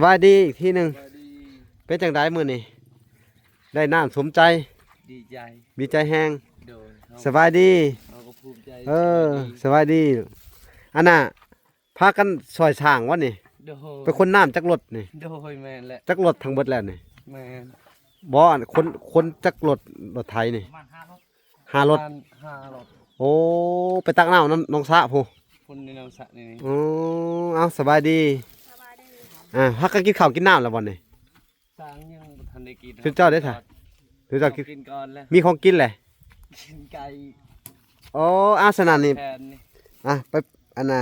ສະບາຍດີອີກທີໜຶ່ງ. ສະບາຍດີ. ເປັນຈັ່ງໃດມື້ນີ້? ໄດ້ນ້ຳສົມໃຈ. ດີໃຈ. ດີໃຈແຮງ. ໂດຍ. ສະບາຍດີ. ເຮົາກໍພູມໃຈ. ເອີ ສະບາຍດີ. ສະບາຍດີ. ອັນນ່າ ພາກັນຊ່ອຍສ້າງວະນີ້? ໂດຍ. ໄປຂົນນ້ຳຈັກລົດນີ້? ໂດຍ ແມ່ນແຫຼະ. ຈັກລົດທັງເບິດແລ້ວນີ້? ແມ່ນ. ບໍ່ ອັນ ຂົນ ຂົນຈັກລົດ ລົດໄຖນີ້? ປະມານຫ້າລົດ. ຫ້າລົດ. ປະມານຫ້າລົດ. ໂອ້ ໄປຕັກນ້ຳນຳໜອງສະພຸ້ນ? ພຸ້ນ ໃນໜອງສະນີ້. ອໍ ເອົາ ສະບາຍດີ. ສະບາຍດີ. ອ່າ ພາກັນກິນເຂົ້າກິນນ້ຳແລ້ວບໍ່ນີ້? ຊ່າງຍັງບໍ່ທັນໄດ້ກິນ. ຊຸມເຈົ້າເດ້ ຖ້າ ຊຸມເຈົ້າກິນ ກິນກ່ອນແລ້ວ. ມີຂອງກິນແຫຼະ? ກິນໄກ່. ອໍ ອາ ສະນັ້ນນີ້ ແທນນີ້. ອ່ະ ໄປ ອັນນ່າ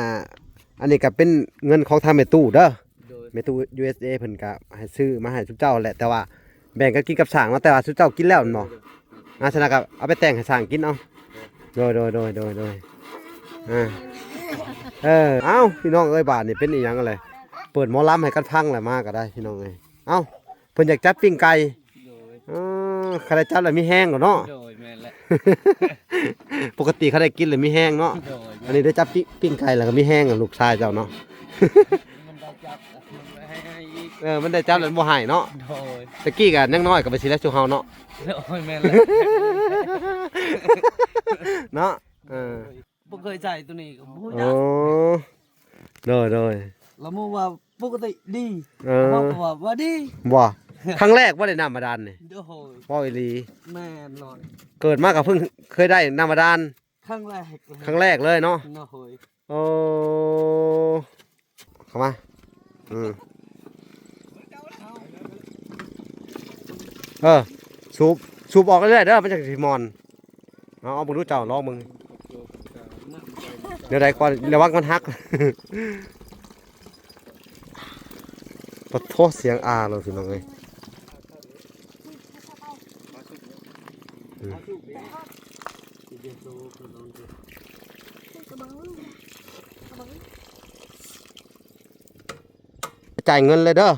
ອັນນີ້ກໍເປັນເງິນຂອງທາງແມ່ຕູ້ເດີ. ໂດຍ. ແມ່ຕູ້ ຢູເອສເອ ເພິ່ນກໍໃຫ້ຊື້ມາໃຫ້ຊຸມເຈົ້າແຫຼະ ແຕ່ວ່າແບ່ງກັນກິນກັບຊ່າງເນາະ ແຕ່ວ່າຊຸມເຈົ້າກິນແລ້ວແມ່ນບໍ່? ໂດຍ. ອາ ສະນັ້ນກໍເອົາໄປແຕ່ງໃຫ້ຊ່າງກິນເອົາ. ໂດຍ ໂດຍ ໂດຍ ໂດຍ ໂດຍ. ອ່າ ເອີ ເອົ້າ ພີ່ນ້ອງເອີຍ ບາດນີ້ເປັນອີ່ຫຍັງແຫຼະ? ເປີດໝໍລຳໃຫ້ກັນຟັງແຫຼະ ມາກໍໄດ້ ພີ່ນ້ອງເອີຍ. ເອົ້າ ເພິ່ນຢາກຈັບປີ້ງໄກ່. ໂດຍ. ເອີ ຄັນໄດ້ຈັບແລ້ວມີແຮງໂລດເນາະ. ໂດຍ ແມ່ນແຫຼະ. ປົກກະຕິຄັນໄດ້ກິນແລ້ວມີແຮງເນາະ. ໂດຍ. ອັນນີ້ໄດ້ຈັບປີ້ງ ປີ້ງໄກ່ແລ້ວກໍມີແຮງ ລູກຊາຍເຈົ້າເນາະ. ມັນໄດ້ຈັບ ມັນໃຫ້ ໃຫ້ອີກ. ເອີ ມັນໄດ້ຈັບແລ້ວບໍ່ໃຫ້ເນາະ. ໂດຍ. ແຕ່ກີ້ກໍຍັງນ້ອຍກໍໄປຊິແລ້ວສູ່ເຮົາເນາະ. ໂດຍ ແມ່ນແຫຼະ. ເນາະ. ເອີ ບໍ່ເຄີຍໃຊ້ໂຕນີ້ກໍບໍ່ຮູ້ຈັກ. ໂອ້ ໂດຍ ໂດຍ. ລະໝູ່ວ່າປົກກະຕິດີ. ເອີ ເຮົາກໍວ່າ ວ່າດີ. ບໍ່ ຄັ້ງແລກບໍ່ໄດ້ນ້ຳບາດານນີ້? ໂດຍ. ເວົ້າອີ່ຫຼີ. ແມ່ນໂລດ. ເກີດມາກໍເພິ່ງເຄີຍໄດ້ນ້ຳບາດານ ຄັ້ງແລກເລີຍ. ຄັ້ງແລກເລີຍເນາະ. ໂດຍ. ໂອ້ ເຂົ້າມາ. ອືມ ເອີ ສູບ ສູບອອກເລື້ອຍໆເດີ ມັນຈັ່ງຊິມ່ວນ. ເອົາ ເອົາເບິ່ງດູເຈົ້າ ລອງເບິ່ງ. ແນວໃດກ່ອນ? ລະວັງມັນຫັກ. ປະໂທ ສຽງອາໂລດ ພີ່ນ້ອງເອີຍ. ອືມ ຈ່າຍເງິນເລີຍເດີ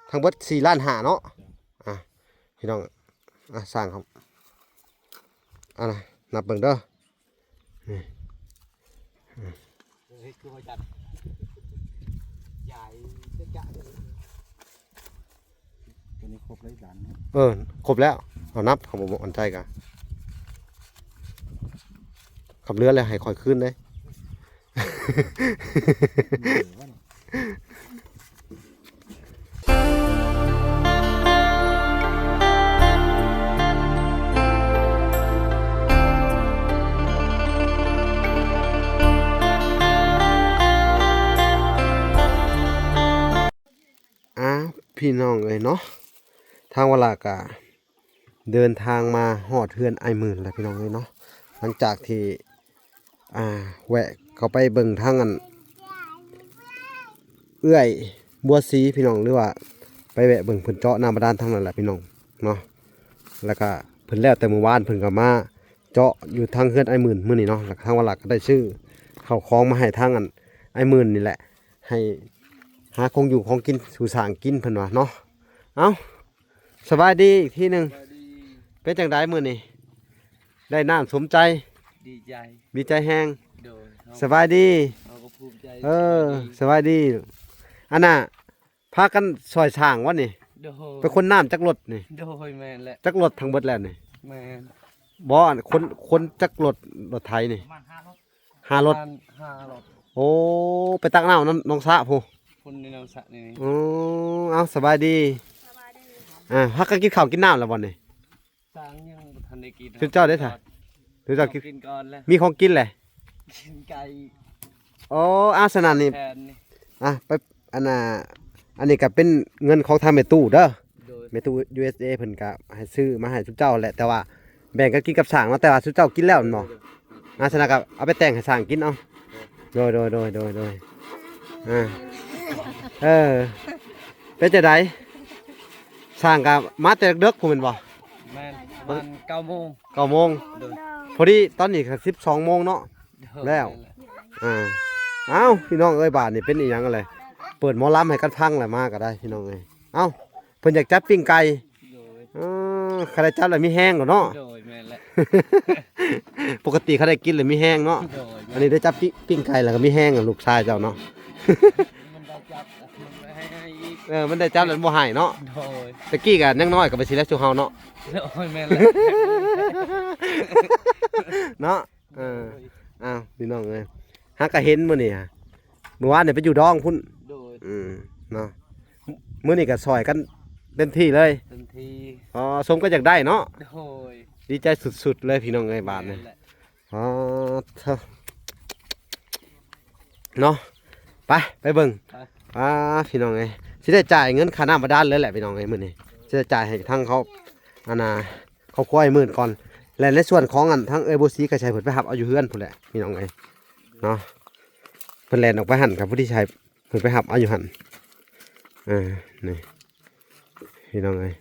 ທັງເບິດສີ່ລ້ານຫ້າເນາະ. ອ່ະ ພີ່ນ້ອງ ອ່ະ ສ້າງເຂົາ ອ່ະ ນັບເບິ່ງເດີ. ນີ້ ເຮັດຄືວ່າຈັດ ຢາຍ ຕົວນີ້ຄົບແລ້ວອີກດານເນາະ. ເອີ ຄົບແລ້ວ ເອົານັບ ເຂົາບໍ່ໝັ້ນໃຈກະ ຄັນເຫຼືອແລ້ວໃຫ້ຂ້ອຍຄືນເດ້. ອ້າວ ພີ່ນ້ອງເອີຍເນາະ ທາງວາລາກະເດີນທາງມາຮອດເຮືອນອ້າຍໝື່ນແລ້ວ ພີ່ນ້ອງເອີຍເນາະ. ຫຼັງຈາກທີ່ ອ່າ ແວະເຂົ້າໄປເບິ່ງທາງອັນ ເອື້ອຍບົວສີ ພີ່ນ້ອງ ຫຼືວ່າໄປແວະເບິ່ງເພິ່ນເຈາະນ້ຳບາດານທາງນັ້ນແຫຼະ ພີ່ນ້ອງເນາະ. ແລ້ວກະເພິ່ນແລ້ວແຕ່ມື້ວານ ເພິ່ນກໍມາເຈາະຢູ່ທາງເຮືອນອ້າຍໝື່ນມື້ນີ້ເນາະ. ແລ້ວກະທາງວາລາກໍໄດ້ຊື້ເຂົ້າຂອງມາໃຫ້ທາງອັນອ້າຍໝື່ນນີ້ແຫຼະ ໃຫ້ຫາຂອງຢູ່ຂອງກິນສູ່ຊ່າງກິນ ເພິ່ນວ່າເນາະ. ເອົ້າ ສະບາຍດີອີກທີໜຶ່ງ. ສະບາຍດີ. ເປັນຈັ່ງໃດມື້ນີ້? ໄດ້ນ້ຳສົມໃຈ. ດີໃຈ. ດີໃຈແຮງ. ໂດຍ. ສະບາຍດີ. ເຮົາກໍພູມໃຈ. ເອີ ສະບາຍດີ. ສະບາຍດີ. ອັນນ່າ ພາກັນຊ່ອຍສ້າງວະນີ້? ໂດຍ. ໄປຂົນນ້ຳຈັກລົດນີ້? ໂດຍ ແມ່ນແຫຼະ. ຈັກລົດທັງເບິດແລ້ວນີ້? ແມ່ນ. ບໍ່ ອັນ ຂົນ ຂົນຈັກລົດ ລົດໄຖນີ້? ປະມານຫ້າລົດ. ຫ້າລົດ. ປະມານຫ້າລົດ. ໂອ້ ໄປຕັກນ້ຳນຳໜອງສະພຸ້ນ? ພຸ້ນ ໃນໜອງສະນີ້. ອໍ ເອົາ ສະບາຍດີ. ສະບາຍດີ. ອ່າ ພາກັນກິນເຂົ້າກິນນ້ຳແລ້ວບໍ່ນີ້? ຊ່າງຍັງບໍ່ທັນໄດ້ກິນ. ຊຸມເຈົ້າເດ້ ຖ້າ ຊຸມເຈົ້າກິນ ກິນກ່ອນແລ້ວ. ມີຂອງກິນແຫຼະ? ກິນໄກ່. ອໍ ອາ ສະນັ້ນນີ້ ແທນນີ້. ອ່ະ ໄປ ອັນນ່າ ອັນນີ້ກໍເປັນເງິນຂອງທາງແມ່ຕູ້ເດີ. ໂດຍ. ແມ່ຕູ້ ຢູເອສເອ ເພິ່ນກໍໃຫ້ຊື້ມາໃຫ້ຊຸມເຈົ້າແຫຼະ ແຕ່ວ່າແບ່ງກັນກິນກັບຊ່າງເນາະ ແຕ່ວ່າຊຸມເຈົ້າກິນແລ້ວແມ່ນບໍ່? ໂດຍ. ອາ ສະນັ້ນກໍເອົາໄປແຕ່ງໃຫ້ຊ່າງກິນເອົາ. ໂດຍ ໂດຍ ໂດຍ ໂດຍ ໂດຍ. ອ່າ ເອີ ເປັນຈັ່ງໃດ? ຊ່າງກໍມາແຕ່ເດິກພຸ້ນແມ່ນບໍ່? ແມ່ນ ປະມານເກົ້າໂມງ. ເກົ້າໂມງ. ໂດຍ. ພໍດີຕອນນີ້ກໍສິບສອງໂມງເນາະ. ໂດຍ. ແລ້ວ ອ່າ ເອົ້າ ພີ່ນ້ອງເອີຍ ບາດນີ້ເປັນອີ່ຫຍັງແຫຼະ? ເປີດໝໍລຳໃຫ້ກັນຟັງແຫຼະ ມາກໍໄດ້ ພີ່ນ້ອງເອີຍ. ເອົ້າ ເພິ່ນຢາກຈັບປີ້ງໄກ່. ໂດຍ. ເອີ ຄັນໄດ້ຈັບແລ້ວມີແຮງໂລດເນາະ. ໂດຍ ແມ່ນແຫຼະ. ປົກກະຕິຄັນໄດ້ກິນແລ້ວມີແຮງເນາະ. ໂດຍ. ອັນນີ້ໄດ້ຈັບປີ້ງ ປີ້ງໄກ່ແລ້ວກໍມີແຮງ ລູກຊາຍເຈົ້າເນາະ. ມັນໄດ້ຈັບ ມັນໃຫ້ ໃຫ້ອີກ. ເອີ ມັນໄດ້ຈັບແລ້ວບໍ່ໃຫ້ເນາະ. ໂດຍ ແຕ່ກີ້ກໍຍັງນ້ອຍກໍໄປຊິແລ້ວສູ່ເຮົາເນາະ. ໂດຍ ແມ່ນແລ້ວ ເນາະ. ເອີ ໂດຍ ອ້າວ ພີ່ນ້ອງເອີຍ ຫາກະເຫັນມື້ນີ້ ມື້ວານນີ້ໄປຢູ່ດອງພຸ້ນ. ໂດຍ ອືມ ເນາະ ມື້ນີ້ກໍຊ່ອຍກັນເຕັມທີ່ເລີຍ. ເຕັມທີ່. ອໍ ສົມກໍຢາກໄດ້ເນາະ. ໂດຍ ດີໃຈສຸດໆເລີຍ ພີ່ນ້ອງເອີຍ ບາດນີ້. ແມ່ນແຫຼະ. ອໍ ເນາະ ໄປ ໄປເບິ່ງ. ໄປ ອ່າ ພີ່ນ້ອງເອີຍ ຊິໄດ້ຈ່າຍເງິນຄ່ານ້ຳບາດານເລີຍແຫຼະ ພີ່ນ້ອງເອີຍ. ມື້ນີ້ຊິໄດ້ຈ່າຍໃຫ້ທາງເຂົາ ອັນນ່າ ຄອບຄົວອ້າຍໝື່ນກ່ອນ ແລະ ໃນສ່ວນຂອງອັນທາງເອື້ອຍບົວສີກໍໃຫ້ເພິ່ນໄປຮັບເອົາຢູ່ເຮືອນພຸ້ນແຫຼະ ພີ່ນ້ອງເອີຍເນາະ. ເພິ່ນແລ່ນອອກໄປຫັ້ນກໍພໍດີໃຫ້ເພິ່ນໄປຮັບເອົາຢູ່ຫັ້ນ. ເອີ ນີ້ ພີ່ນ້ອງເອີຍ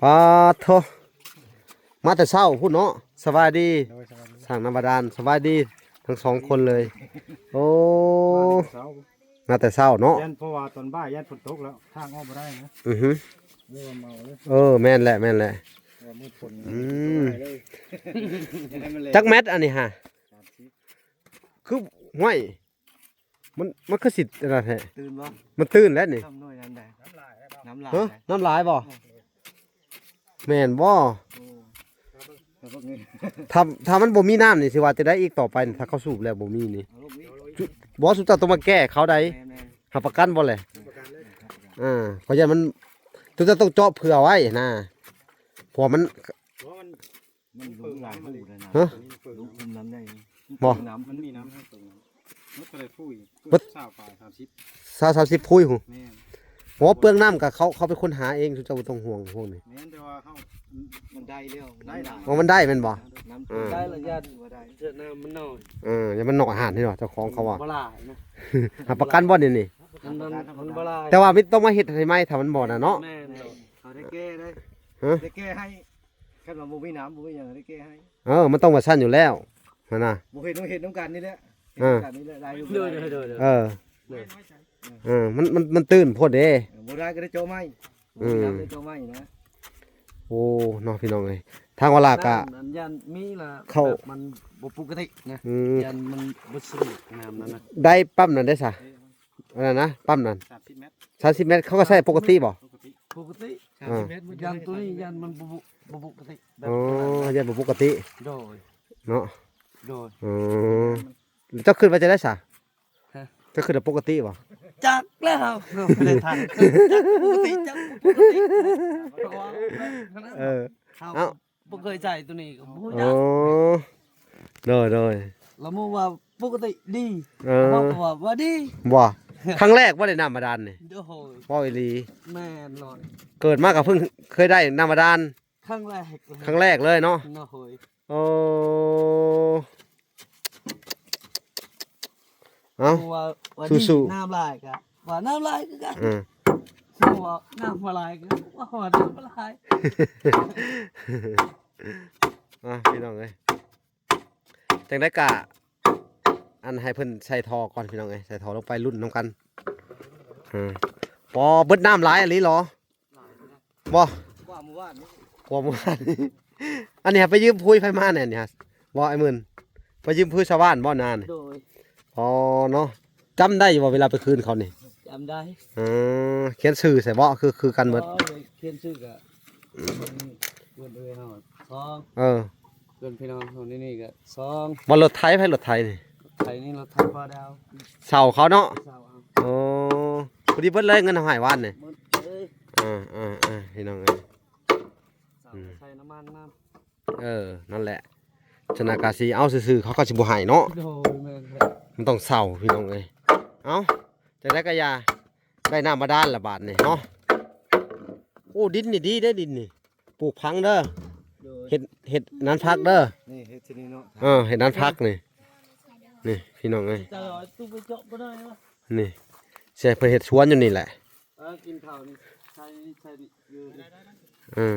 ປາດໂທ້ ມາແຕ່ເຊົ້າພຸ້ນເນາະ. ສະບາຍດີ. ໂດຍ ສະບາຍດີ ຊ່າງນ້ຳບາດານ. ສະບາຍດີທັງສອງຄົນເລີຍ. ໂອ້ ມາແຕ່ເຊົ້າ ມາແຕ່ເຊົ້າເນາະ. ຢ້ານ ເພາະວ່າຕອນບ່າຍຢ້ານຝົນຕົກແລ້ວ ທາງອອກບໍ່ໄດ້ນະ. ອືຮຶ ເອີ ເມົາເລີຍ. ເອີ ແມ່ນແຫຼະ ແມ່ນແຫຼະ. ອືມ ຈັກແມັດອັນນີ້ຫາ? ສາມສິບ. ຄື ຫ້ວຍ ມັນ ມັນຄືຊິອັນນັ້ນແທ້. ຕື່ນບໍ່? ມັນຕື່ນແລ້ວນີ້. ນ້ຳນ້ອຍນ້ຳໃດ? ນ້ຳຫຼາຍບໍ່? ເອີ ແມ່ນບໍ່? ໂອ້ ຖ້າ ຖ້າມັນບໍ່ມີນ້ຳນີ້ ຊິວ່າຈັ່ງໃດອີກຕໍ່ໄປນີ້ ຖ້າເຂົາສູບແລ້ວບໍ່ມີນີ້? ບໍ່ ຊຸມເຈົ້າຕ້ອງມາແກ້ເຂົາໃດ. ແມ່ນໆ. ຮັບປະກັນບໍ່ແຫຼະ? ຮັບປະກັນເລີຍ. ອ່າ ເພາະຢ້ານມັນ ທຸກເຈົ້າຕ້ອງເຈາະເຜື່ອໄວ້ນະ ເພາະວ່າມັນ ມັນ ມັນຫຼຸມຫຼາຍຮູແລ້ວນະ. ຮະ? ຫຼຸມນ້ຳໃຫຍ່. ບໍ່ ນ້ຳ ມັນມີນ້ຳໃຫ້ຕົງ. ມັນກໍໄດ້ພຸ້ຍ ເບິດ ຊາວປາຍ ສາມສິບ ຊາວ ສາມສິບພຸ້ຍພຸ້ນ. ແມ່ນ. ໂອ້ ເປືອງນ້ຳກໍເຂົາ ເຂົາເປັນຄົນຫາເອງ ເຈົ້າບໍ່ຕ້ອງຫ່ວງພວກນີ້. ແມ່ນ ແຕ່ວ່າເຮົາ ມັນໄດ້ແລ້ວ ໄດ້ ນ້ຳຫຼາຍ. ອໍ ມັນໄດ້ແມ່ນບໍ່? ນ້ຳ ເອີ ໄດ້ລະ ຢ້ານບໍ່ໄດ້ ເທື່ອນ້ຳມັນໜ້ອຍ. ເອີ ຢ້ານມັນໜ້ອຍ ອາຫານນີ້ເນາະ ເຈົ້າຂອງເຂົາວ່າ ບໍ່ຫຼາຍນະ. ຮັບປະກັນບໍ່ນີ້ນີ້? ມັນ ມັນ ມັນບໍ່ຫຼາຍ ແຕ່ວ່າມີ ຕ້ອງມາເຮັດໃຫ້ໃໝ່ ຖ້າມັນບໍ່ນະເນາະ. ແມ່ນ ເຂົາໄດ້ແກ້ໄດ້. ຮະ? ໄດ້ແກ້ໃຫ້. ຄັນວ່າບໍ່ມີນ້ຳ ບໍ່ມີຫຍັງ ໄດ້ແກ້ໃຫ້. ເອີ ມັນຕ້ອງວ່າຊັ້ນຢູ່ແລ້ວຫັ້ນນະ. ບໍ່ເຮັດ ເຮັດນຳກັນນີ້ແຫຼະ. ເອີ ເຮັດນຳກັນນີ້ແຫຼະ ໄດ້ຢູ່. ໂດຍ ໂດຍ ໂດຍ ໂດຍ. ເອີ ເອີ ມັນ ມັນ ມັນຕື່ນໂພດເດ້. ເອີ ບໍ່ໄດ້ກໍໄດ້ເຈາະໃໝ່. ອືມ ບໍ່ໄດ້ເຈາະໃໝ່ນະ. ໂອ້ ເນາະ ພີ່ນ້ອງເອີຍ ທາງວາລາກະ ນ້ຳນັ້ນຢ້ານມີລະ ເຂົ້າ ແບບມັນບໍ່ປົກກະຕິນະ. ອືມ ຢ້ານມັນບໍ່ສະດວກ ນ້ຳນັ້ນນະ. ໄດ້ປ້ຳນັ້ນໄດ້ຊະ? ເອີ ອັນນັ້ນນະ ປ້ຳນັ້ນ ສາມສິບແມັດ ສາມສິບແມັດ ເຂົາກໍໃຊ້ປົກກະຕິບໍ່? ປົກກະຕິ ປົກກະຕິ. ອ່າ ຢ້ານໂຕນີ້ຢ້ານມັນບໍ່ ບໍ່ປົກກະຕິແບບ. ອໍ ຢ້ານບໍ່ປົກກະຕິ. ໂດຍ ເນາະ. ໂດຍ. ອໍ ເຈົ້າຄິດວ່າຈະໄດ້ຊະ? ຮະ? ເຈົ້າຄິດວ່າປົກກະຕິບໍ່? ຈັກແລ້ວ ບໍ່ໄດ້ຖາມ ຈັກປົກກະຕິ ຈັກບໍ່ປົກກະຕິ ເພາະວ່າ ເອີ ເຮົາ ເອົ້າ ບໍ່ເຄີຍໃຊ້ໂຕນີ້ກໍບໍ່ຮູ້ຈັກ. ອໍ ໂດຍ ໂດຍ. ລະໝູ່ວ່າປົກກະຕິດີ. ເອີ ເຮົາກໍວ່າ ວ່າດີ. ບໍ່ ຄັ້ງແລກບໍ່ໄດ້ນ້ຳບາດານນີ້. ໂດຍ ເວົ້າອີ່ຫຼີ. ແມ່ນໂລດ. ເກີດມາກໍເພິ່ງເຄີຍໄດ້ນ້ຳບາດານ ຄັ້ງແລກ ຄັ້ງແລກເລີຍເນາະ. ໂດຍ. ໂອ້ ເອົ້າ ວ່າ ວ່າ ສູ້ໆ ດີ ນ້ຳຫຼາຍກະວ່ານ້ຳຫຼາຍຄືກັນ. ເອີ ວ່ານ້ຳບໍ່ຫຼາຍກະວ່ານ້ຳບໍ່ຫຼາຍ. ອ່າ ພີ່ນ້ອງເອີຍ ຈັ່ງໃດກະ ອັນ ໃຫ້ເພິ່ນໃສ່ທໍ່ກ່ອນ ພີ່ນ້ອງເອີຍ ໃສ່ທໍ່ລົງໄປລຸ້ນນຳກັນ. ເອີ ປໍ ເບິດນ້ຳຫຼາຍອີ່ຫຼີເນາະ. ບໍ່ ກວ່າມື້ວານນີ້ ກວ່າມື້ວານນີ້. ອັນນີ້ຫາໄປຢືມພຸ້ຍໃຜມາແນ່ນີ້ຫາ ບໍ່ ອ້າຍໝື່ນ ໄປຢືມພຸ້ຍຊາວບ້ານບໍ່ນານີ້? ໂດຍ. ອໍ ເນາະ ຈຳໄດ້ຢູ່ບໍ່ເວລາໄປຄືນເຂົານີ້? ຈຳໄດ້. ເອີ ຂຽນຊື່ໃສ່ບໍ່? ຄື ຄືກັນເບິດ. ອໍ ຂຽນຊື່ກະ ເພິ່ນເອີຍເຮົາສອງ. ເອີ ເພື່ອນພີ່ນ້ອງເຮົາໃນນີ້ກໍສອງ. ວ່າລົດໄຖ ໃຜລົດໄຖນີ້? ລົດໄຖນີ້ລົດໄຖພໍ່ດາວ ເຊົ່າເຂົາເນາະ. ເຊົ່າເອົາ. ໂອ້ ພໍດີເບິດເລີຍເງິນເຮົາໃຫ້ວານນີ້. ເບິດເລີຍ. ເອີໆໆ ພີ່ນ້ອງເອີຍ ເຊົ່າ ອືມ ໃສ່ນ້ຳມັນນຳ. ເອີ ນັ້ນແຫຼະ ຊະນະກາຊິເອົາຊື່ໆ ເຂົາກໍຊິບໍ່ໃຫ້ເນາະ. ໂດຍ ແມ່ນແຫຼະ ມັນຕ້ອງເຊົ່າ ພີ່ນ້ອງເອີຍ. ເອົ້າ ຈັ່ງໃດກໍຢ່າ ໄດ້ນ້ຳບາດານລະບາດນີ້ເນາະ. ໂອ້ ດິນນີ້ດີເດ້ ດິນນີ້ ປູກຜັງເດີ. ໂດຍ. ເຮັດ ເຮັດນັ້ນຜັກເດີ. ນີ້ເຮັດທີ່ນີ້ເນາະ. ເອີ ເຮັດນັ້ນຜັກນີ້ ນີ້ພີ່ນ້ອງເອີຍ. ນີ້ ຊິໃຫ້ເພິ່ນເຮັດສວນຢູ່ນີ້ແຫຼະ. ເອີ ກິນເຂົ້ານີ້ ໃສ່ ໃສ່ຢູ່. ເອີ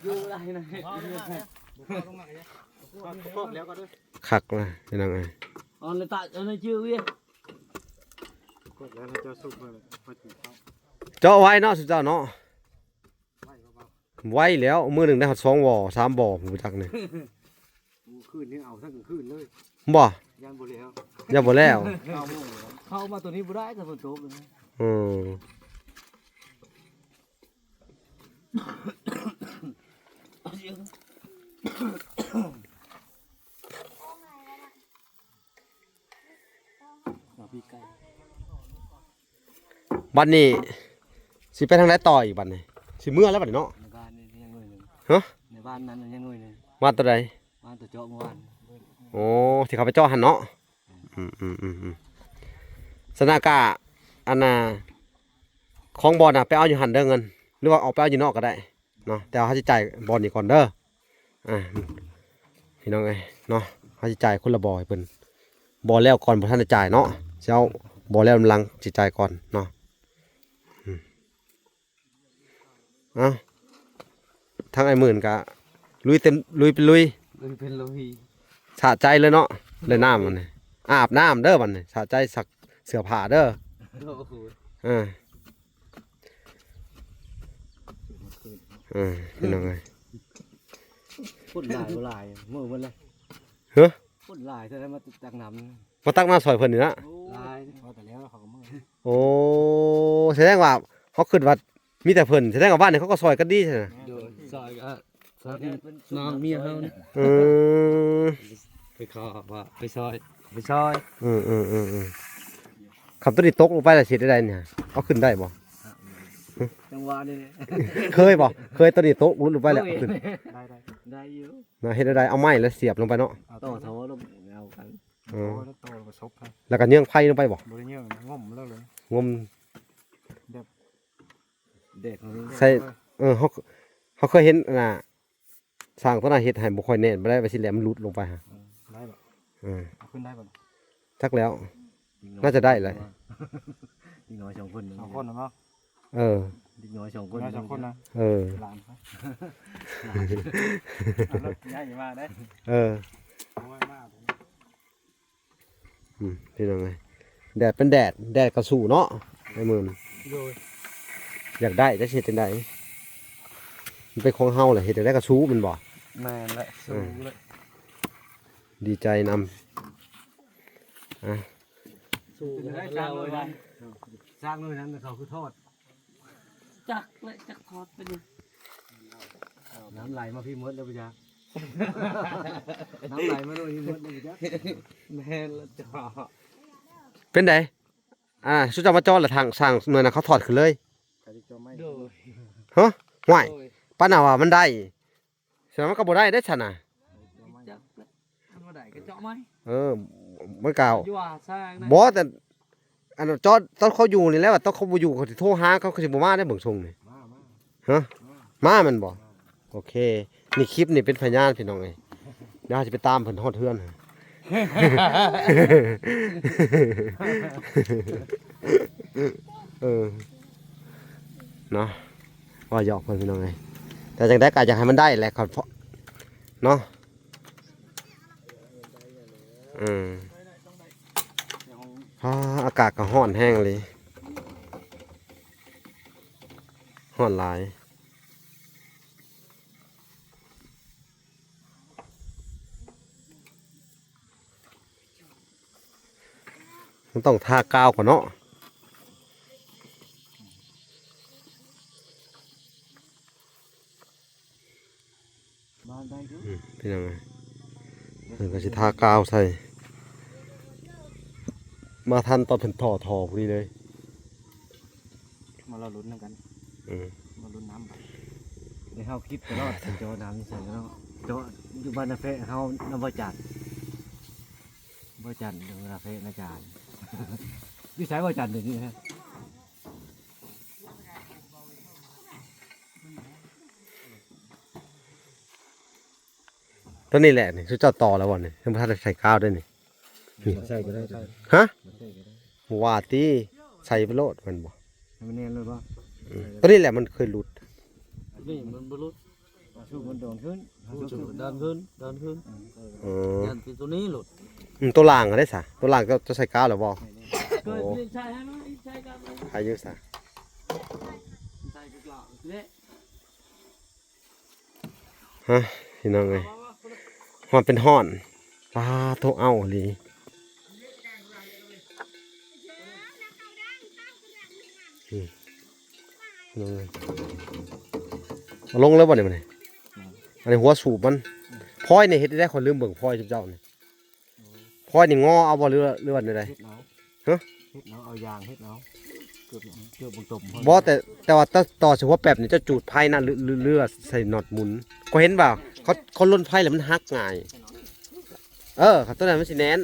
ຢູ່ໄດ້ນະ ຄັກລະ ພີ່ນ້ອງເອີຍ. ເຈາະໄວ້ເນາະ ຊຸມເຈົ້າເນາະ. ໄວແລ້ວ ມື້ໜຶ່ງໄດ້ຮອດສອງບໍ່ສາມບໍ່ ບໍ່ຈັກນີ້. ມື້ຄືນນີ້ເອົາທັງຄືນເລີຍ. ບໍ່? ຢ້ານບໍ່ແລ້ວ ຢ້ານບໍ່ແລ້ວ. ເກົ້າໂມງແລ້ວ. ເຂົ້າມາຕົວນີ້ບໍ່ໄດ້ ຖ້າຝົນຕົກ. ອືມ ເອົາປີກໄກ່ ບັດນີ້ຊິໄປທາງໃດຕໍ່ອີກບັດນີ້? ຊິເມືອແລ້ວບັດນີ້ເນາະ. ໃນບ້ານນີ້ຍັງໜ່ວຍໜຶ່ງ. ຮະ? ໃນບ້ານນັ້ນຍັງໜ່ວຍໜຶ່ງ. ບ້ານຕົວໃດ? ບ້ານຕົວເຈາະເມື່ອວານ. ໂອ້ ທີ່ເຂົາໄປເຈາະຫັ້ນເນາະ. ອືມໆໆ ສະນະກະ ອັນນ່າ ຂອງບ່ອນນະ ໄປເອົາຢູ່ຫັ້ນເດີເງິນ ຫຼືວ່າອອກໄປເອົາຢູ່ນອກກໍໄດ້ເນາະ ແຕ່ວ່າເຮົາຊິຈ່າຍບ່ອນນີ້ກ່ອນເດີ. ອ່າ ພີ່ນ້ອງເອີຍເນາະ ເຮົາຊິຈ່າຍຄົນລະບໍ່ໃຫ້ເພິ່ນ ບໍ່ແລ້ວກ່ອນ ບໍ່ທັນໄດ້ຈ່າຍເນາະ ຊິເອົາບໍ່ແລ້ວນຳຫຼັງ ຊິຈ່າຍກ່ອນເນາະ. ອືມ ເອົ້າ ທາງອ້າຍໝື່ນກະລຸຍເຕັມ ລຸຍເປັນລຸຍ ລຸຍເປັນລຸຍ ສະໃຈເລີຍເນາະ ໄດ້ນ້ຳບັດນີ້ ອາບນ້ຳເດີບັດນີ້ ສະໃຈຊັກເສື້ອຜ້າເດີ. ໂອ້ໂຫ ເອີ ເອີ ພີ່ນ້ອງເອີຍ ຄົນຫຼາຍບໍ່ຫຼາຍ ເມືອໝົດແລ້ວ. ຮະ? ຄົນຫຼາຍ ແຕ່ໄດ້ມາຕັກນ້ຳ ມາຕັກນ້ຳຊ່ອຍເພິ່ນນີ້ນະ. ໂອ້ ຫຼາຍ ເວົ້າແຕ່ແລ້ວເຂົາກໍເມືອ. ໂອ້ ສະແດງວ່າເຮົາຄິດວ່າມີແຕ່ເພິ່ນ ສະແດງວ່າບ້ານນີ້ເຂົາກໍຊ່ອຍກັນດີຊັ້ນນະ. ໂດຍ ຊ່ອຍກໍຊ່ອຍນ້ອງເມຍເຮົານີ້. ອືມ ໄປຂໍວ່າໄປຊ່ອຍ ໄປຊ່ອຍ. ອືມໆໆ ຄັນຕົວນີ້ຕົກລົງໄປແລ້ວຊິເຮັດແນວໃດນີ້? ເອົາຂຶ້ນໄດ້ບໍ່? ຈັງຫວະນີ້ແຫຼະ ເຄີຍບໍ່? ເຄີຍຕົວນີ້ຕົກຫຼຸດລົງໄປແລ້ວເອົາຂຶ້ນ ໄດ້ ໄດ້ ໄດ້ຢູ່. ນະ ເຮັດແນວໃດ? ເອົາໄມ້ແລ້ວສຽບລົງໄປເນາະ ຕໍ່ທໍ່ລົງ ເອົາກັນ. ເອີ ໂອ້ຍ ແລ້ວຕໍ່ແລ້ວກໍສົກໃຫ້ ແລ້ວກໍເຍື່ອງໄຟລົງໄປບໍ່? ບໍ່ໄດ້ເຍື່ອງ ງົມເລີຍ ງົມແບບ ແດກເຮົານີ້ ໃສ່ ເອີ ເຮົາ ເຮົາເຄີຍເຫັນອັນນ່າ ຊ່າງຕົວນັ້ນເຮັດໃຫ້ບໍ່ຄ່ອຍແໜ້ນປານໃດ ວ່າຊິແຫຼມ ມັນຫຼຸດລົງໄປຫາ. ເອີ ໄດ້ບໍ່? ເອີ ເອົາຂຶ້ນໄດ້ບໍ່? ຈັກແລ້ວ ໜ້າຈະໄດ້ແຫຼະ ເດັກນ້ອຍສອງຄົນ ສອງຄົນເນາະ. ເອີ ເດັກນ້ອຍສອງຄົນ ເດັກນ້ອຍສອງຄົນນະ. ເອີ ຫຼານ ເອົາລົດໃຫຍ່ມາເດ້. ເອີ ໂອ້ຍ ມາ ອືມ ພີ່ນ້ອງເອີຍ ແດດເປັນແດດ ແດດກໍສູ້ເນາະ ໄອ້ໝື່ນ. ໂດຍ ຢາກໄດ້ ຈັກຊິເຮັດຈັ່ງໃດ? ມັນເປັນຂອງເຮົາແຫຼະ ເຮັດຈັ່ງໃດກໍສູ້ແມ່ນບໍ່? ແມ່ນແຫຼະ ເອີ ສູ້ແຫຼະ ດີໃຈນຳ. ອ່ະ ສູ້ແລ້ວ ສ້າງໜ່ວຍນັ້ນ ສ້າງໜ່ວຍນັ້ນ ເຂົາຄືທອດ. ຈັກແຫຼະ ຈັກທອດໄປນີ້ ນ້ຳໄຫຼມາພີ້ໝົດແລ້ວບໍ່ຈັກ ນ້ຳໄຫຼມາໂດຍພີ້ໝົດແລ້ວບໍ່ຈັກ. ແມ່ນລະເຈົ້າ. ເປັນໃດ? ອ່າ ຊຸເຈົ້າມາເຈາະລະ ທາງຊ່າງໜ່ວຍນັ້ນເຂົາທອດຂຶ້ນເລີຍ. ໂດຍ ຮະ? ຫ້ວຍ ໂດຍ ປານນັ້ນວ່າມັນໄດ້ ສະນັ້ນມັນກໍບໍ່ໄດ້ເດ້ຊັ້ນນະ. ຈັກແຫຼະ ມັນບໍ່ໄດ້ກໍເຈາະໃໝ່. ເອີ ມັນກໍ ຢູ່ວ່າຊ່າງນະ ບໍ່ ແຕ່ອັນເຈາະຕອນເຂົາຢູ່ນີ້ແຫຼະ ວ່າຕອນເຂົາບໍ່ຢູ່ ເຂົາຊິໂທຫາ ເຂົາກໍຊິບໍ່ມາໄດ້ເບິ່ງຊົງນີ້. ມາ ມາ ຮະ? ມາ ມາແມ່ນບໍ່? ມາ ໂອເຄ ນີ້ຄລິບນີ້ເປັນພະຍານພີ່ນ້ອງເອີຍ ດຽວເຮົາຊິໄປຕາມເພິ່ນຮອດເຮືອນ. ເອີ ເນາະ ເວົ້າຢອກເພິ່ນພີ່ນ້ອງເອີຍ ແຕ່ຈັ່ງໃດກໍຢາກໃຫ້ມັນໄດ້ແຫຼະ ເນາະ. ອືມ ອ່າ ອາກາດກໍຮ້ອນແຮງອີ່ຫຼີ ຮ້ອນຫຼາຍ. ມັນຕ້ອງທາກາວກ່ອນເນາະ. ບ້ານໃດຄື ອືມ ເປັນຫຍັງ? ເພິ່ນກໍຊິທາກາວໃສ່ ມາທັນຕອນເພິ່ນທໍ່ທໍ່ພໍດີເລີຍ. ມາລໍລຸ້ນນຳກັນ ເອີ ມາລຸ້ນນຳ. ໄດ້ເຮົາຄິດຕະຫຼອດ ຊິເຈາະນ້ຳໃສ່ເນາະ ເຈາະຢູ່ບ້ານນາແພະເຮົານຳ ບໍ່ຈັນ ບໍ່ຈັນ ນາແພະນາຈານ ຢູ່ໃສບໍ່ຈັນດຽວນີ້? ຕົວນີ້ແຫຼະນີ້ ຊຸເຈົ້າຕໍ່ແລ້ວບໍ່ນີ້? ຍັງບໍ່ທັນໄດ້ໃສ່ກາວເດ້ນີ້. ນີ້ ໃສ່ກໍໄດ້ ຮະ? ໃສ່ກໍໄດ້ ບໍ່ວ່າຕິ ໃສ່ໄປໂລດແມ່ນບໍ່? ໃຫ້ມັນແໜ້ນໂລດບໍ່? ອືມ ຕົວນີ້ແຫຼະມັນເຄີຍຫຼຸດ ນີ້ມັນບໍ່ຫຼຸດ. ເອົາສູບມັນດັນຂຶ້ນ ເອົາສູບດັນຂຶ້ນ ດັນຂຶ້ນ. ເອີ ເອີ ຢ້ານຕິດຕົວນີ້ໂລດ. ອືມ ຕົວລ່າງຫັ້ນເດ້ຊະ ຕົວລ່າງເຈົ້າ ເຈົ້າໃສ່ກາວແລ້ວບໍ່? ໂອ້ ໃສ່ໃຫ້ມັນ ໃສ່ກາວ ໃຫ້ຢູ່ຊະ ໃສ່ກາວເດ້. ຮະ ພີ່ນ້ອງເອີຍ ຮ້ອນເປັນຮ້ອນ ປາໂທ້ ເອົ້າອີ່ຫຼີ. ອືມ ເອົາລົງແລ້ວບໍ່ນີ້ ບັດນີ້? ອືມ ອັນນີ້ຫົວສູບມັນ. ອືມ ພອຍນີ້ເຮັດໄດ້ ຂ້ອຍລືມເບິ່ງພອຍເຈົ້ານີ້. ພອຍນີ້ງໍເອົາບໍ່ ຫຼືວ່າ ຫຼືວ່າແນວໃດ? ເຮັດເອົາ. ຮະ? ເຮັດເອົາ ເອົາຢາງເຮັດເອົາ. ເກືອບ ເກືອບບໍ່ຕົມ. ບໍ່ ແຕ່ ແຕ່ວ່າຕໍ່ ຕໍ່ສະເພາະແປັບນີ້ ເຈົ້າຈູດໄພນະ ຫຼື ຫຼື ຫຼືວ່າໃສ່ນັອດໝູນ? ຂ້ອຍເຫັນວ່າເຂົາ ເຂົາຫຼົ່ນໄພແລ້ວມັນຫັກງ່າຍ. ເອີ ຄັນຕົວນັ້ນມັນຊິແໜ້ນ.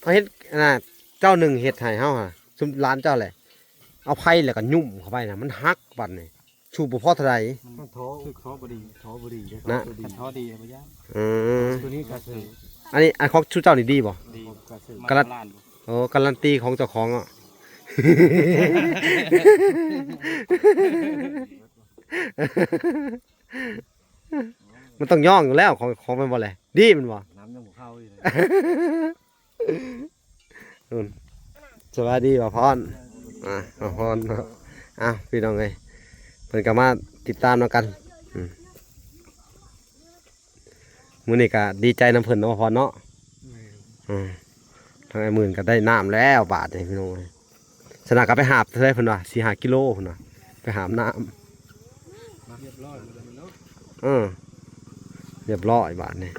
ເຮົາເຫັນອັນນ່າ ເຈົ້າໜຶ່ງເຮັດໃຫ້ເຮົາຫະ ຊຸມຫຼານເຈົ້າແຫຼະ ເອົາໄພແລ້ວກໍຫຍຸ້ມເຂົ້າໄປນະ ມັນຫັກບັດນີ້. ສູບບໍ່ພໍເທົ່າໃດ. ມັນທໍ່ ຖືກທໍ່ບໍ່ດີ ທໍ່ບໍ່ດີເດ້. ນະ ຖ້າທໍ່ດີບໍ່ຍາກ. ອືມ ຕົວນີ້ກໍຄື ອັນນີ້ ອັນຂອງຊຸມເຈົ້ານີ້ດີບໍ່? ດີ ກໍຄື ກາລັນ ໂອ້ ກາລັນຕີຂອງເຈົ້າຂອງເນາະ. ມັນຕ້ອງຍ້ອງຢູ່ແລ້ວ ຂອງ ຂອງແມ່ນບໍ່ແຫຼະ? ດີແມ່ນບໍ່? ນ້ຳຍັງບໍ່ເຂົ້າຢູ່ເລີຍ. ນັ້ນ ສະບາຍດີບ່າວພອນ. ອ່າ ບ່າວພອນເນາະ. ອ້າວ ພີ່ນ້ອງເອີຍ ເພິ່ນກໍມາຕິດຕາມນຳກັນ. ອືມ ມື້ນີ້ກໍດີໃຈນຳເພິ່ນເນາະ ບ່າວພອນເນາະ. ແມ່ນ. ອືມ ທາງອ້າຍໝື່ນກໍໄດ້ນ້ຳແລ້ວບາດນີ້ ພີ່ນ້ອງເອີຍ. ສະນະກໍໄປຫາບເທົ່າໃດເພິ່ນວ່າ ສີ່ຫ້າກິໂລເພິ່ນວ່າ ໄປຫາບນ້ຳ. ຮຽບຮ້ອຍແລ້ວເນາະ. ເອີ ຮຽບຮ້ອຍບາດນີ້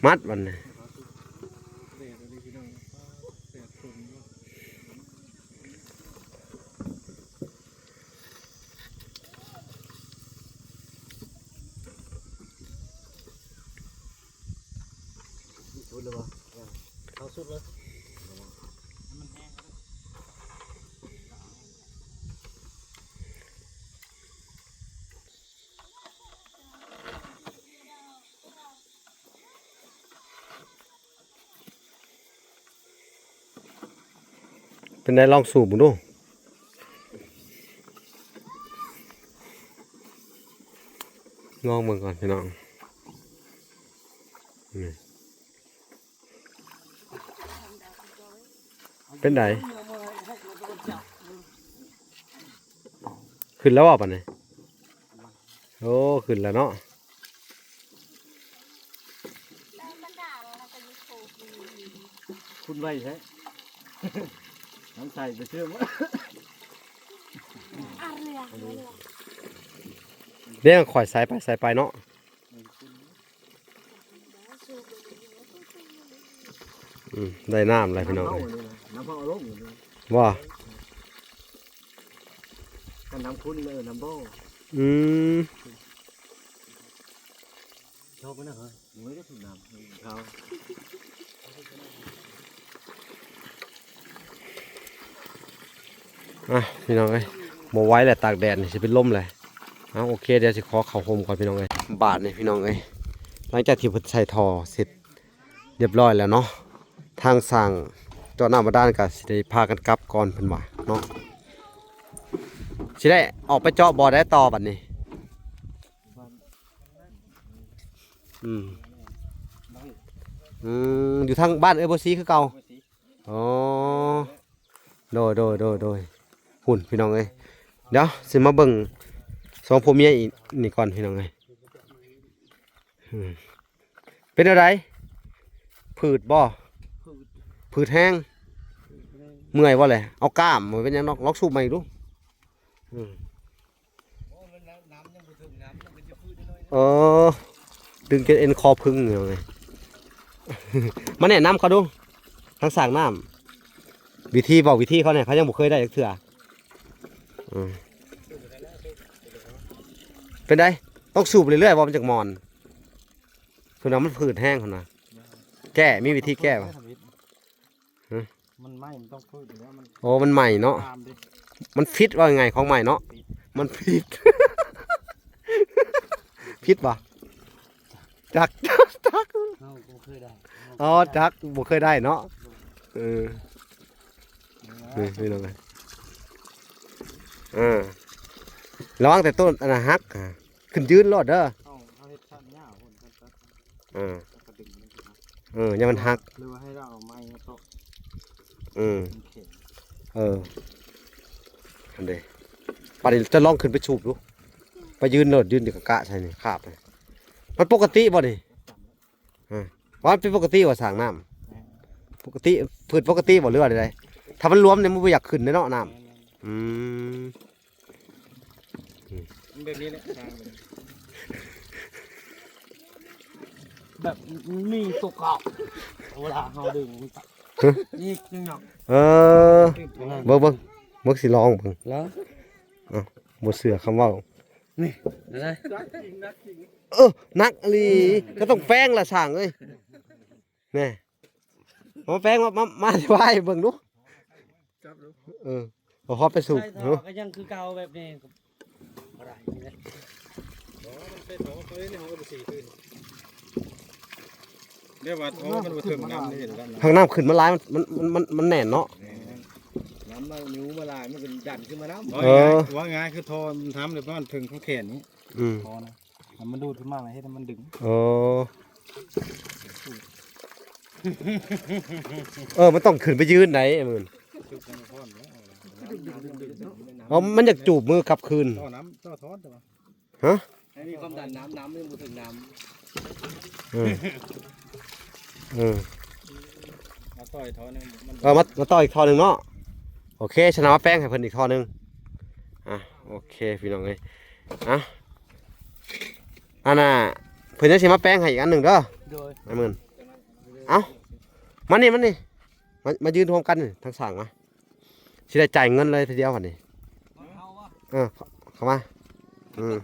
ມັດບາດນີ້. ສຸດແລ້ວບໍ່? ເອົາສຸດເລີຍ. ເປັນໃດ ລອງສູບເບິ່ງດູ. ລອງເບິ່ງກ່ອນ ພີ່ນ້ອງ. ນີ້ ເປັນໃດ? ຂຶ້ນແລ້ວບໍ່ບາດນີ້? ໂອ້ ຂຶ້ນແລ້ວເນາະ. ຄຸນໄວແທ້. ນ້ຳໃສໄປເຊື່ອມ. ເດ້ ຂ້ອຍໃສ່ໄປ ໃສ່ໄປເນາະ. ອືມ ໄດ້ນ້ຳແລ້ວ ພີ່ນ້ອງເອີຍ. ນ້ຳເຮົາເອົາລົງນີ້ນະ ບໍ່? ຄັນນ້ຳຂຸ່ນ ເອີ ນ້ຳບໍ່. ອືມ ເຈົ້າໄປນະເຮີຍ. ໂອ້ຍ ໄດ້ສູບນ້ຳເຂົາ. ອ່ະ ພີ່ນ້ອງເອີຍ ບໍ່ໄຫວແລ້ວ ຕາກແດດນີ້ຊິເປັນລົມແລ້ວ. ເອົາ ໂອເຄ ດຽວຊິຂໍເຂົ້າຮົ່ມກ່ອນ ພີ່ນ້ອງເອີຍ. ບາດນີ້ ພີ່ນ້ອງເອີຍ ຫຼັງຈາກທີ່ເພິ່ນໃສ່ທໍ່ເສັດຮຽບຮ້ອຍແລ້ວເນາະ ທາງຊ່າງເຈາະນ້ຳບາດານກໍຊິໄດ້ພາກັນກັບກ່ອນ ເພິ່ນວ່າເນາະ. ຊິໄດ້ອອກໄປເຈາະບໍ່ໄດ້ຕໍ່ບາດນີ້. ອືມ ອືມ ຢູ່ທາງບ້ານເອື້ອຍບົວສີຄືເກົ່າ. ອໍ ໂດຍ ໂດຍ ໂດຍ ໂດຍ. ພຸ້ນ ພີ່ນ້ອງເອີຍ ດຽວຊິມາເບິ່ງສອງຜົວເມຍອີກນີ້ກ່ອນ ພີ່ນ້ອງເອີຍ. ອືມ ເປັນແນວໃດ? ຜືດບໍ່? ຜືດ ຜືດແຮງ. ເມື່ອຍບໍ່ແຫຼະ? ເອົາກ້າມ ບໍ່ເປັນຫຍັງດອກ ລອງສູບໃໝ່ດູ. ອືມ ເອີ ດຶງຈົນເອັນຄໍພຶງຢູ່. ມາແນະນຳເຂົາດູ ທາງສ້າງນ້ຳ ວິທີ ບອກວິທີເຂົາແດ່ ເຂົາຍັງບໍ່ເຄີຍໄດ້ຈັກເທື່ອ. ອືມ ເປັນໃດ? ຕ້ອງສູບເລື້ອຍໆບໍ່ ມັນຈັ່ງມ່ອນ? ເພິ່ນວ່າມັນຜືດແຮງ ເພິ່ນວ່າ. ແກ້ ມີວິທີແກ້ບໍ່? ຮະ? ມັນໃໝ່ ມັນຕ້ອງຟືດຢູ່ແລ້ວ ມັນ ໂອ້ ມັນໃໝ່ເນາະ. ຕາມເດ້ ມັນຟິດ ເວົ້າງ່າຍໆ ຂອງໃໝ່ເນາະ. ມັນຟິດ ຜິດບໍ່? ຈັກ ຈັກ ເຮົາບໍ່ເຄີຍໄດ້. ອໍ ຈັກ ບໍ່ເຄີຍໄດ້ເນາະ. ເອີ ນີ້ ນີ້ລອງນະ. ເອີ ລະວັງແຕ່ຕົ້ນອັນນັ້ນຫັກ ຂຶ້ນຢືນໂລດເດີ. ເຮົາ ເຮົາເຮັດຊັ້ນຍາວພຸ້ນ ເອີ ແລ້ວກໍດຶງມັນຂຶ້ນມາ. ເອີ ຢ່າມັນຫັກ ຫຼືວ່າໃຫ້ລາວເອົາໄມ້ມາເຈາະ. ອືມ ມັນແຂງ. ເອີ ຫັ້ນເດ້ ບາດນີ້ຈະລອງຂຶ້ນໄປສູບດູ ໄປຢືນໂລດ ຢືນຢູ່ກະກະໃສ່ນີ້ ຄາບ. ມັນປົກກະຕິບໍ່ນີ້? ອາ ວ່າມັນເປັນປົກກະຕິບໍ່ ສ້າງນ້ຳ? ແມ່ນ ປົກກະຕິ ພືດປົກກະຕິບໍ່ ຫຼືວ່າໃດ? ປົກກະຕິ ຖ້າມັນລວມນີ້ມັນບໍ່ຢາກຂຶ້ນເດ້ເນາະນ້ຳ. ແມ່ນໆ ອືມ ມັນແບບນີ້ແຫຼະ ແບບມີຕົວເກົ່າ ເວລາເຮົາດຶງ ຮະ ອີກຫຍັງ ເອີ ເບິ່ງໆ ເບິ່ງຊິລອງເບິ່ງ ລະ ເອົ້າ ບໍ່ເຊື່ອຄຳເວົ້າ ນີ້ ເອີ ໜັກອີ່ຫຼີ ກໍຕ້ອງແປງລະຊ່າງເອີຍ ແນ່ ເອົາແປງມາ ມາ ມາອະທິບາຍເບິ່ງດູ ຈັບດູ ເອີ ບໍ່ພໍໄປສູບ ໃສ່ທໍ່ ເອີ ກໍຍັງຄືເກົ່າແບບນີ້ ບໍ່ໄດ້ແຫຼະ ບໍ່ ມັນໃສ່ທໍ່ເຂົາເລີຍ ເຮົາກໍບໍ່ສີຄືນ ແບບວ່າທໍ່ມັນບໍ່ເຖິງນ້ຳນີ້ ທາງນ້ຳຂຶ້ນມາຫຼາຍ ມັນ ມັນ ມັນ ມັນແໜ້ນເນາະ ແໜ້ນ ນ້ຳມັນຢູ່ມາຫຼາຍ ມັນກໍດັນຂຶ້ນມານຳ ເອີ ວ່າງ່າຍ ວ່າງ່າຍຄືທໍ່ມັນທຳແລ້ວປະມານເຖິງເຂົ້າແຂນນີ້ ອືມ ພໍນະ ແລ້ວມັນດູດຂຶ້ນມາ ແລ້ວເຮັດໃຫ້ມັນດຶງ ເອີ ເອີ ມັນຕ້ອງຂຶ້ນໄປຢືນໄດ໋ ໄອ້ໝື່ນ ເອົາ ມັນຢາກຈູບມືກັບຄືນ ຕໍ່ນ້ຳ ຕໍ່ທ້ອນ ແຕ່ວ່າ ຮະ ໃຫ້ມີຄວາມດັນນ້ຳ ນ້ຳຍັງບໍ່ເຖິງນ້ຳ ເອີ ເອີ ມາຕໍ່ອີກທໍ່ໜຶ່ງ ມັນ ເອີ ມາ ມາຕໍ່ອີກທໍ່ໜຶ່ງເນາະ ໂອເຄ ສະນັ້ນມາແປງໃຫ້ເພິ່ນອີກທໍ່ໜຶ່ງ ອ່ະ ໂອເຄ ພີ່ນ້ອງເອີຍ ອ່ະ ອັນນ່າ ເພິ່ນຍັງຊິມາແປງໃຫ້ອີກອັນໜຶ່ງເດີ ໂດຍ ອ້າຍໝື່ນ ເອົ້າ ມານີ້ ມານີ້ ມາ ມາຢືນຮ່ວມກັນນີ້ ທາງຊ່າງມາ ຊິໄດ້ຈ່າຍເງິນເລີຍທີດຽວບັດນີ້ ເອີ ເຂົ້າມາ ອືມ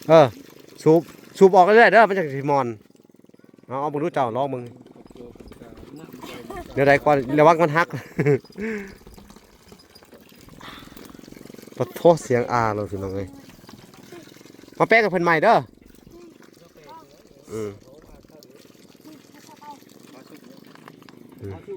ເອີ ສູບ ສູບອອກເລື້ອຍໆເດີ ມັນຈັ່ງຊິມ່ວນ ເອົາ ເອົາເບິ່ງດູເຈົ້າ ລອງເບິ່ງ ແນວໃດກ່ອນ ລະວັງມັນຫັກ ປະໂທ ສຽງອາໂລດ ພີ່ນ້ອງເອີຍ ມາແປງໃຫ້ເພິ່ນໃໝ່ເດີ ອືມ ອືມ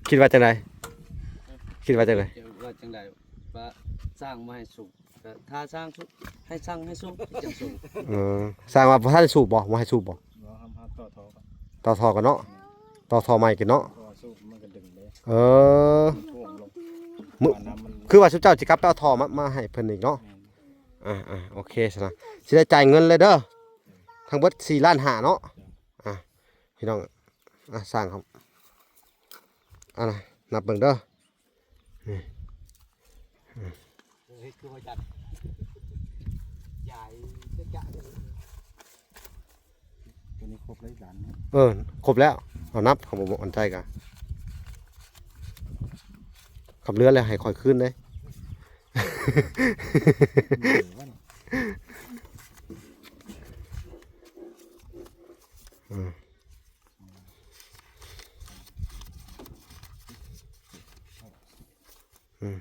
ຄິດວ່າຈັ່ງໃດ? ຄິດວ່າຈັ່ງໃດ? ວ່າຈັ່ງໃດ? ວ່າສ້າງບໍ່ໃຫ້ສູບ ກໍຖ້າສ້າງສູບ ໃຫ້ສັ່ງໃຫ້ສູບຈັ່ງສູບ ເອີ ສ້າງວ່າບໍ່ທັນໄດ້ສູບບໍ່? ບໍ່ໃຫ້ສູບບໍ່? ບໍ່ ເຮົາ ເຮົາຕໍ່ທໍ່ກ່ອນ ຕໍ່ທໍ່ກ່ອນເນາະ ແມ່ນ ຕໍ່ທໍ່ໃໝ່ກ່ອນເນາະ ເພາະວ່າສູບມັນກໍດຶງເດ້ ເອີ ມັນຖ່ວງລົງ ມື້ ວ່ານ້ຳມັນ ຄືວ່າຊຸມເຈົ້າຊິກັບໄປເອົາທໍ່ມາ ມາໃຫ້ເພິ່ນອີກເນາະ ແມ່ນ ອ່າໆ ໂອເຄຊັ້ນນະ ຊິໄດ້ຈ່າຍເງິນເລີຍເດີ ທັງເບິດສີ່ລ້ານຫ້າເນາະ ອ່າ ພີ່ນ້ອງ ອ່າ ສ້າງເຮົາ ອ່າ ນັບເບິ່ງເດີ ນີ້ ເຮີ້ຍ ຄືວ່າຍັດ ຢາຍຈະຈະ ຕົວນີ້ຄົບແລ້ວອີກລ້ານໜຶ່ງ ເອີ ຄົບແລ້ວ ເອົານັບ ຄັນບໍ່ໝັ້ນໃຈກະ ຄັນເຫຼືອແລ້ວໃຫ້ຂ້ອຍຄືນເດ້ ເອີ ອືມ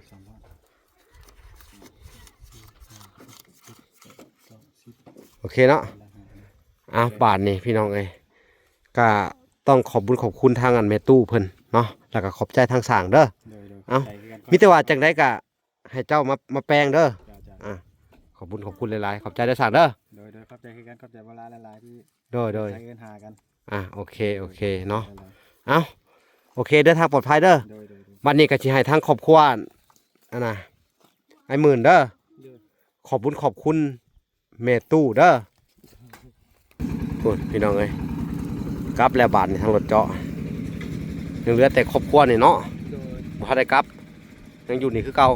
ໂອເຄເນາະ ອ່າ ບາດນີ້ພີ່ນ້ອງເອີຍ ກະຕ້ອງຂອບບຸນຂອບຄຸນທາງອັນແມ່ຕູ້ເພິ່ນເນາະ ແລ້ວກະຂອບໃຈທາງຊ່າງເດີ ໂດຍໆ ເອົ້າ ຂອບໃຈຄືກັນ ມີແຕ່ວ່າຈັ່ງໃດກະ ໃຫ້ເຈົ້າມາ ມາແປງເດີ ເຈົ້າໆ ອ່າ ຂອບບຸນຂອບຄຸນຫຼາຍໆ ຂອບໃຈເດີຊ່າງເດີ ໂດຍໆ ຂອບໃຈຄືກັນ ຂອບໃຈບໍ່ຫຼາຍຫຼາຍທີ່ ໂດຍໆ ໃຊ້ເງິນຫາກັນ ອ່າ ໂອເຄ ໂອເຄເນາະ ເອົ້າ ໂອເຄ ເດີທາງປອດໄພເດີ ໂດຍໆ ບັດນີ້ກໍຊິໃຫ້ທາງຄອບຄົວ ອັນນ່າ ອ້າຍໝື່ນເດີ ໂດຍ ຂອບບຸນຂອບຄຸນ ແມ່ຕູ້ເດີ ພຸ້ນ ພີ່ນ້ອງເອີຍ ກັບແລ້ວບາດນີ້ທາງລົດເຈາະ ຍັງເຫຼືອແຕ່ຄອບຄົວນີ້ເນາະ ໂດຍ ບໍ່ທັນໄດ້ກັບ ຍັງຢູ່ນີ້ຄືເກົ່າ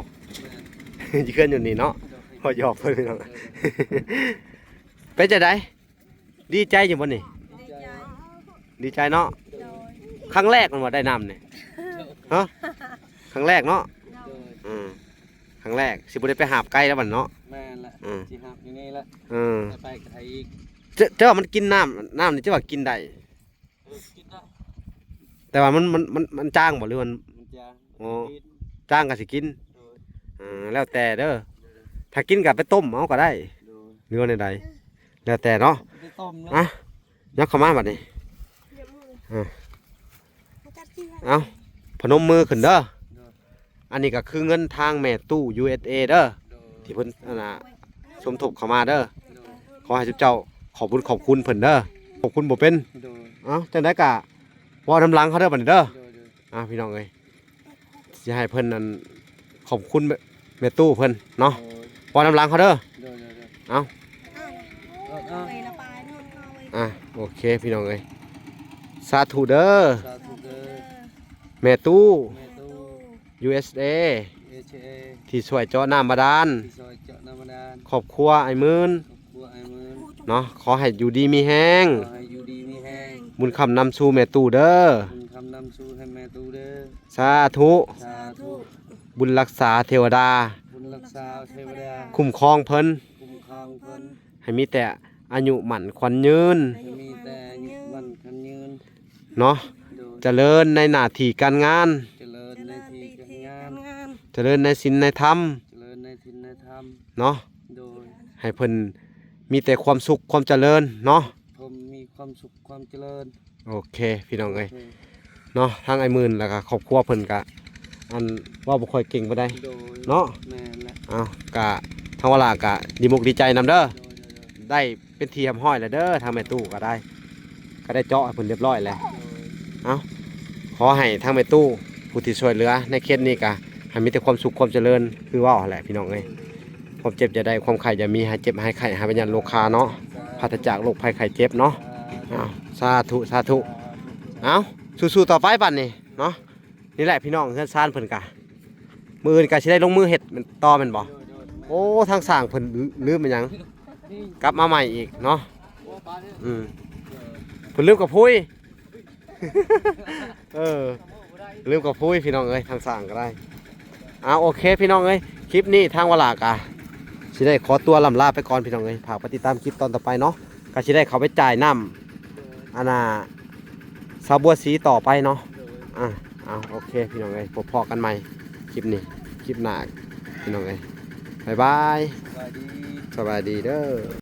ແມ່ນ ເຮືອນຢູ່ນີ້ເນາະ ໂດຍ ພໍຢອກເພິ່ນພີ່ນ້ອງ ໂດຍ ເປັນຈັ່ງໃດ? ດີໃຈຢູ່ບໍ່ນີ້? ດີໃຈ ດີໃຈເນາະ ໂດຍ ຄັ້ງແລກແມ່ນບໍ່ໄດ້ນ້ຳນີ້? ຮະ? ຄັ້ງແລກເນາະ ໂດຍ ອືມ ຄັ້ງແລກ ຊິບໍ່ໄດ້ໄປຫາບໄກແລ້ວບັດເນາະ ແມ່ນແຫຼະ ອືມ ຊິຫາບຢູ່ນີ້ແຫຼະ ເອີ ໄປໄກອີກ ເຈົ້າ ເຈົ້າວ່າມັນກິນນ້ຳ ນ້ຳນີ້ເຈົ້າວ່າກິນໄດ້? ເອີ ກິນໄດ້ ແຕ່ວ່າມັນ ມັນ ມັນ ມັນຈາງບໍ່ ຫຼືມັນ ມັນຈາງ ອໍ ມັນຕິດ ຈາງກໍຊິກິນ ໂດຍ ອ່າ ແລ້ວແຕ່ເດີ ໂດຍ ຖ້າກິນກໍໄປຕົ້ມເອົາກໍໄດ້ ໂດຍ ຫຼືວ່າແນວໃດ ແລ້ວແຕ່ເນາະ ໄປຕົ້ມເນາະ ອ່ະ ຍັບເຂົ້າມາບັດນີ້ ອ່າ ເອົາ ພະນົມມືຂຶ້ນເດີ ໂດຍ ອັນນີ້ກໍຄືເງິນທາງແມ່ຕູ້ ຢູເອັສເອ ເດີ ໂດຍ ທີ່ເພິ່ນ ອັນນ່າ ສົມທົບເຂົ້າມາເດີ ໂດຍ ຂໍໃຫ້ຊຸມເຈົ້າຂອບບຸນຂອບຄຸນເພິ່ນເດີ ຂອບຄຸນບໍ່ເປັນ ໂດຍ ເອົ້າ ຈັ່ງໃດກໍເວົ້ານຳຫຼັງເຂົາເດີບັດນີ້ເດີ ໂດຍໆ ອ່າ ພີ່ນ້ອງເອີຍ ຊິໃຫ້ເພິ່ນນັ້ນ ຂອບຄຸນແບບ ແມ່ຕູ້ເພິ່ນເນາະ ໂດຍ ປ້ອນນຳຫຼັງເຂົາເດີ ໂດຍ ໂດຍ ໂດຍ ເອົາ ເອີ ເອີ ອ່າ ໂອເຄ ພີ່ນ້ອງເອີຍ ສາທຸເດີ ສາທຸເດີ ແມ່ຕູ້ ແມ່ຕູ້ ຢູເອສເອ ຢູເອສເອ ທີ່ຊ່ວຍເຈາະນ້ຳບາດານ ທີ່ຊ່ວຍເຈາະນ້ຳບາດານ ຄອບຄົວອ້າຍໝື່ນ ຄອບຄົວອ້າຍໝື່ນ ເນາະ ຂໍໃຫ້ຢູ່ດີມີແຮງ ຂໍໃຫ້ຢູ່ດີມີແຮງ ບຸນຄ້ຳນຳສູ່ແມ່ຕູ້ເດີ ບຸນຄ້ຳນຳສູ່ໃຫ້ແມ່ຕູ້ເດີ ສາທຸ ສາທຸ ບຸນລັກສາເທວະດາ ບຸນລັກສາເທວະດາ ຄຸ້ມຄອງເພິ່ນ ຄຸ້ມຄອງເພິ່ນ ໃຫ້ມີແຕ່ອາຍຸໝັ້ນຂວັນຍືນ ໃຫ້ມີແຕ່ອາຍຸໝັ້ນຂວັນຍືນ ເນາະ ໂດຍ ຈະເລີນໃນໜ້າທີ່ການງານ ຈະເລີນໃນທີ່ການງານ ຈະເລີນໃນສິນໃນທຳ ຈະເລີນໃນສິນໃນທຳ ເນາະ ໂດຍ ໃຫ້ເພິ່ນມີແຕ່ຄວາມສຸກຄວາມຈະເລີນເນາະ ເພິ່ນມີຄວາມສຸກຄວາມຈະເລີນ ໂອເຄ ພີ່ນ້ອງເອີຍ ໂອເຄ ເນາະ ທາງອ້າຍໝື່ນ ແລ້ວກໍຄອບຄົວເພິ່ນກະ ອັນ ເວົ້າບໍ່ຄ່ອຍເກັ່ງປານໃດ ໂດຍ ເນາະ ແມ່ນແຫຼະ ເອົ້າ ກະ ທາງວາລາກະດີມົກດີໃຈນຳເດີ ໂດຍ ໂດຍ ໂດຍ ໄດ້ເປັນທີ່ຮຽບຮ້ອຍແລ້ວເດີ ທາງແມ່ຕູ້ກໍໄດ້ ກໍໄດ້ເຈາະໃຫ້ເພິ່ນຮຽບຮ້ອຍແລ້ວ ໂດຍ ເອົ້າ ຂໍໃຫ້ທາງແມ່ຕູ້ ຜູ້ທີ່ຊ່ວຍເຫຼືອໃນເຂດນີ້ກະ ໃຫ້ມີແຕ່ຄວາມສຸກຄວາມຈະເລີນ ຄືເວົ້າຫັ້ນແຫຼະ ພີ່ນ້ອງເອີຍ ຄວາມເຈັບຢ່າໄດ້ ຄວາມໄຂ້ຢ່າມີ ຫາຍເຈັບຫາຍໄຂ້ ຫາຍພະຍາດໂລຄາເນາະ ປາສະຈາກໂລກໄພໄຂ້ເຈັບເນາະ ເອົ້າ ສາທຸ ສາທຸ ເອົ້າ ສູ້ໆຕໍ່ໄປບັດນີ້ເນາະ ນີ້ແຫຼະພີ່ນ້ອງ ເຮືອນຊານເພິ່ນກະ ມື້ອື່ນກະຊິໄດ້ລົງມືເຮັດຕໍ່ແມ່ນບໍ່? ໂອ້ ທາງຊ່າງເພິ່ນລືມອີຫຍັງ ກັບມາໃໝ່ອີກເນາະ ອືມ ເພິ່ນລືມກະພຸ້ຍ ເອີ ລືມກະພຸ້ຍ ພີ່ນ້ອງເອີຍ ທາງຊ່າງກໍໄດ້ ອ່າ ໂອເຄ ພີ່ນ້ອງເອີຍ ຄລິບນີ້ທາງວາລາກະຊິໄດ້ຂໍຕົວລ່ຳລາໄປກ່ອນ ພີ່ນ້ອງເອີຍ ຝາກໄປຕິດຕາມຄລິບຕອນຕໍ່ໄປເນາະ ກໍຊິໄດ້ເຂົ້າໄປຈ່າຍນ້ຳ ອັນນ່າ ສາວບົວສີຕໍ່ໄປເນາະ ອ່າ ເອົາ ໂອເຄ ພີ່ນ້ອງເອີຍ ພົບພໍ້ກັນໃໝ່ ຄລິບນີ້ ຄລິບໜ້າ ພີ່ນ້ອງເອີຍ ບາຍບາຍ ສະບາຍດີ ສະບາຍດີເດີ.